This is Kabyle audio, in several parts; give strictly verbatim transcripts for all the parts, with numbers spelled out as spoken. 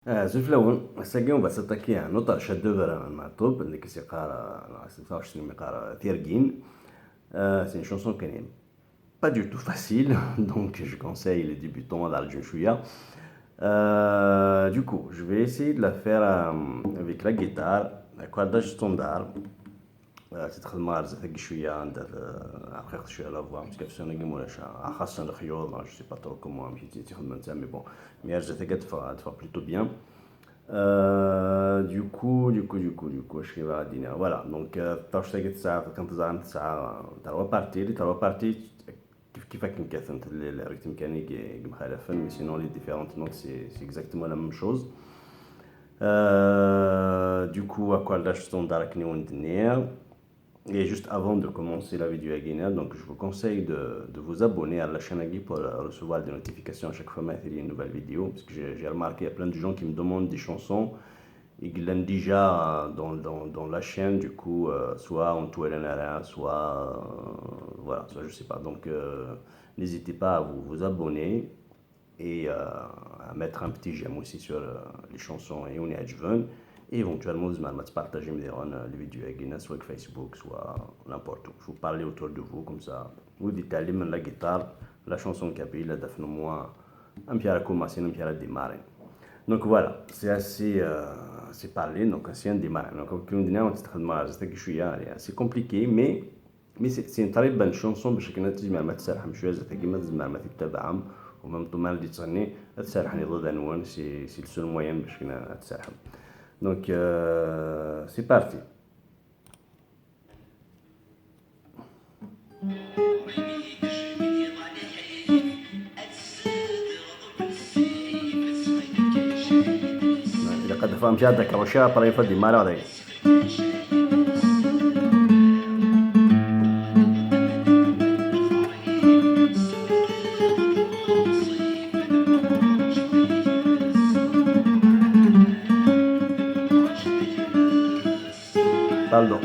Azul fell-awen, ass-agi on va s'attaquer à un autre chef-d'œuvre n Meɛtub, nekk i s-yeqqar, euh, s taɣect-nni yeqqar, euh, Tirgin. Euh, c'est une chanson qui n'est pas du tout facile, donc je conseille les débutants ad rǧun cwiya. Euh, du coup, je vais essayer de la faire, euh, avec la guitare, akkordage standard. Euh, ad tt-xedmeɣ ar zdat-agi cwiya, anda, euh, rqiqet cwiya la voix, parce que ɣef ṣṣenf-agi mulac, ah, xaṣṣa lexyuḍ, ah, je sais pas trop comment amek i tt-xedmen netta, mais bon, mi ar zdat-agi ad teffeɣ, ad teffeɣ plutôt bien. Euh, du coup, du coup, du coup, du coup, acu i bɣiɣ ad d-iniɣ. Voilà, donc, euh, taɣect-agi tesɛa, kan teẓram tesɛa, euh, trois parties, les trois parties, kif kif akken kkatent, le, le rythme kan i, i yemxalafen, mais sinon les différentes notes, c'est, c'est exactement la même chose. Euh, du coup, akkordage standard akken i wen-d-nniɣ. Et juste avant de commencer la vidéo-agi, donc je vous conseille de, de vous abonner à la chaîne-agi pour, euh, recevoir des notifications à chaque fois ma tili une nouvelle vidéo, parce que j'ai, j'ai remarqué, il y a plein de gens qui me demandent des chansons i yellan déjà dans, dans, dans la chaîne, du coup, euh, soit ur tent-walan ara, soit, euh, voilà, soit je sais pas. Donc, euh, n'hésitez pas à vous, vous abonner et, euh, à mettre un petit j'aime aussi sur, euh, les chansons i wen-iɛeǧben. Et éventuellement, tzemrem ad tpartajim diɣen, euh, les vidéos-agi, soit deg Facebook, soit n'importe où. Vous parlez autour de vous, comme ça, wid yettɛellimen la guitare, la chanson kabyle, ad afen au moins amek ara commencer, amek ara démarrer. Donc voilà, c'est assez, euh, c'est parlé, donc c'est un démarrage. Donc, comme on dit, on est très mal, c'est quelque chose, c'est compliqué, mais, mais c'est, c'est une très bonne chanson, parce que tu as dit, mais tu sais, je suis, c'est qui m'a dit, mais tu sais, ou même tout mal dit, c'est, c'est le seul moyen, parce que tu sais. Donc, euh, c'est parti. Ilaq ad d-tafem kra n tekracin, après ad d-imareɣ dayen. Pardon.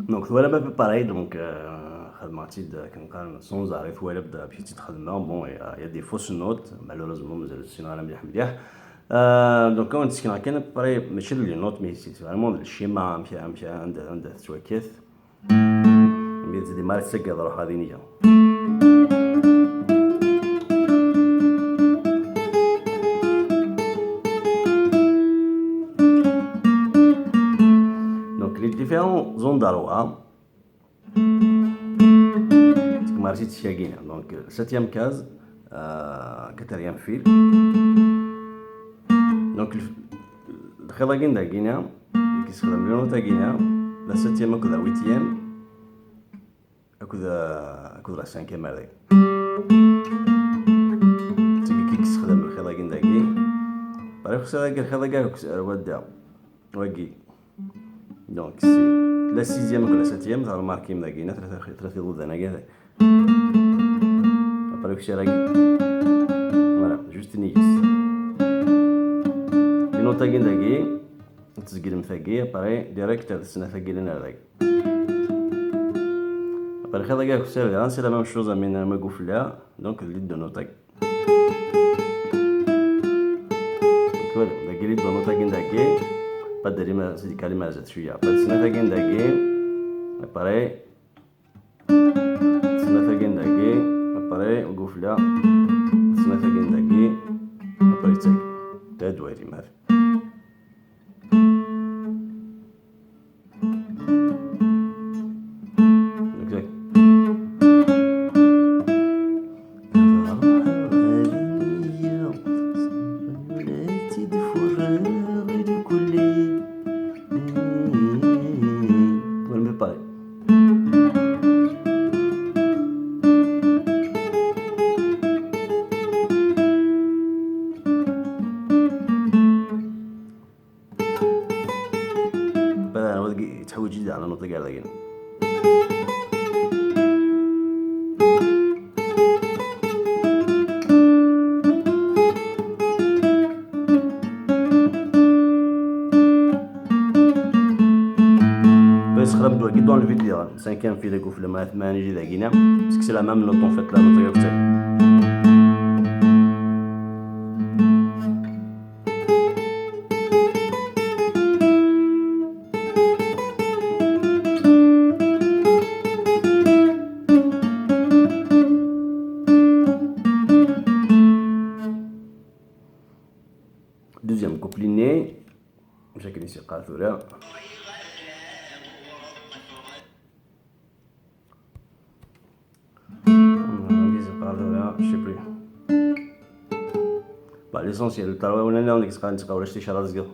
Donc, twalam à peu près, donc, euh, xedmeɣ-tt-id, euh, akken qqaren, s unẓar, i twalam-d amek i tt-id-xedmeɣ. Bon, il y a, il y a des fausses notes, malheureusement, mazal ur ssineɣ ara mliḥ mliḥ. Euh, donc, ad wen-d-sekneɣ kan à peu près, mačči d les notes, mais c'est vraiment le schéma, amek, amek, anda, anda tettwakkat. Mi d-, mi ara tettaggaḍ, ruḥ ad iniya. Donc, les différents endroits. Tgemar si tskagina. Donc, septième case, euh, quatrième fil. Donc, le, lxiḍ-agi n dagina, yessexdam le note-agina, la septième akked la huitième, akked, euh, akked la cinquième ar dagi. Tagi i yessexdam lxiḍ-agi n dagi. Bɣiɣ xsiɣ dagi lxiḍ-agi ar wadda. Wagi. Donc, c'est la sixième akked la septième, tɣelmarkim dagina, tlata, tlata iḍudan-agi. Après, kečč ara. Voilà, juste nnig-s. Une note-agi n dagi, tzeglemt-agi, après, direct ar snat-agi llan ar dagi. Après, lxiḍ-agi akessar daɣen, c'est la même chose, am win ma gufella, donc, les deux notes-agi. Voilà, dagi les deux notes-agi n dagi, pas de rime, c'est des kalimas, c'est celui-là. Après, snat-agi n dagi, après, snat-agi n dagi, après, gufella, snat-agi n dagi, après, tagi. Tadwari, ma fi. Exact. Voilà, mais pareil. Bada, yettḥewwij-d ɛla nuṭi gar dagina. Bas xrem-d wagi dans le vide, cinquième fil, gufella, ma tmani dagina, parce que c'est la même note en fait, la note. Deuxième couplet. Akken i s-yeqqar tura. Akken i s-yeqqar tura, je sais plus. Bah, l'essentiel, ṭerwa wala nniḍen deg tqan tqawla s ticara tezgeḍ.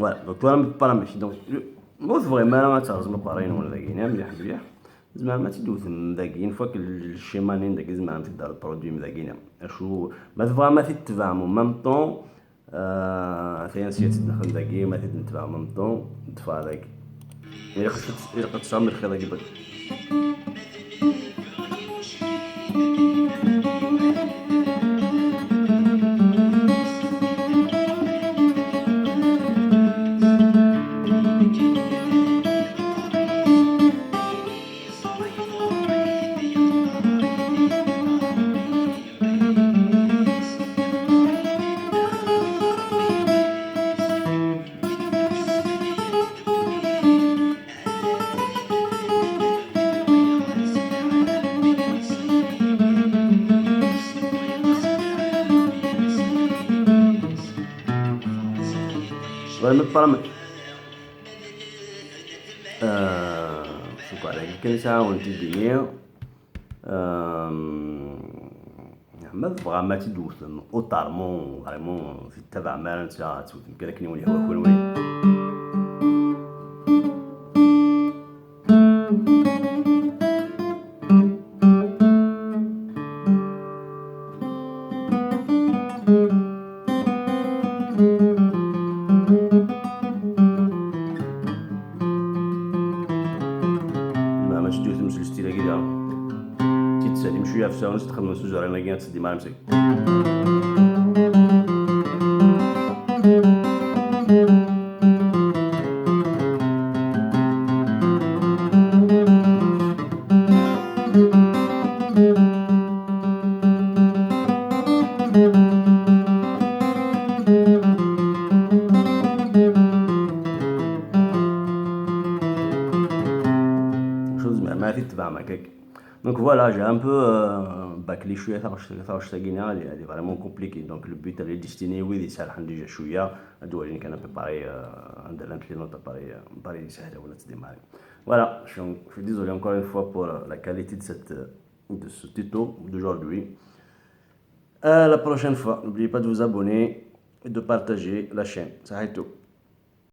Voilà, donc tura meqqar amek. Donc, ma ur tebɣim ara ad terẓem aqerray-nwen dagi, mliḥ mliḥ. Tzemrem ad tt-id-tewtem dagi, une fois que le schéma-nni dagi, tzemrem ad t-id-terreḍ produit-m dagi. Acu, ma tebɣam ad t-id-tebɛem en même temps, euh, atan si ad tt-id-nexdem dagi, ma t-id-netbeɛ en même temps, ḍfeɣ dagi. Ilaq ad, ilaq ad tesɛum lxiḍ-agi. Vraiment pas mal. Euh, شكرا عليك. كان يساعدون تديني. Euh, ma tebɣam ad tt-id-tewtem autrement, vraiment, tettabaɛem ara netta ad tewtem kan akken i wen-yehwa kunwi. Meɛna s-d-tewtem s lstil-agi daɣ. Tidet, ad imcu yeɛfes-awen s txedmem s uzrar-agi ad teddim ar amseg. Acu tzemrem ad t-id-tebɛem akka. Donc voilà, j'ai un peu euh, bâclé cwiya taɣect-, taɣect-agi-nni, elle est, elle est vraiment compliquée. Donc le but, elle est destinée i wid iserḥen déjà cwiya, ad d-walin kan à peu près, euh, anda llant les notes, à peu près, euh, pareil, sahla wala tdémarrer. Voilà, je suis, je suis désolé encore une fois pour euh, la qualité de cette, euh, de ce tuto d'aujourd'hui. À la prochaine fois, n'oubliez pas de vous abonner et de partager la chaîne. Salut à tous.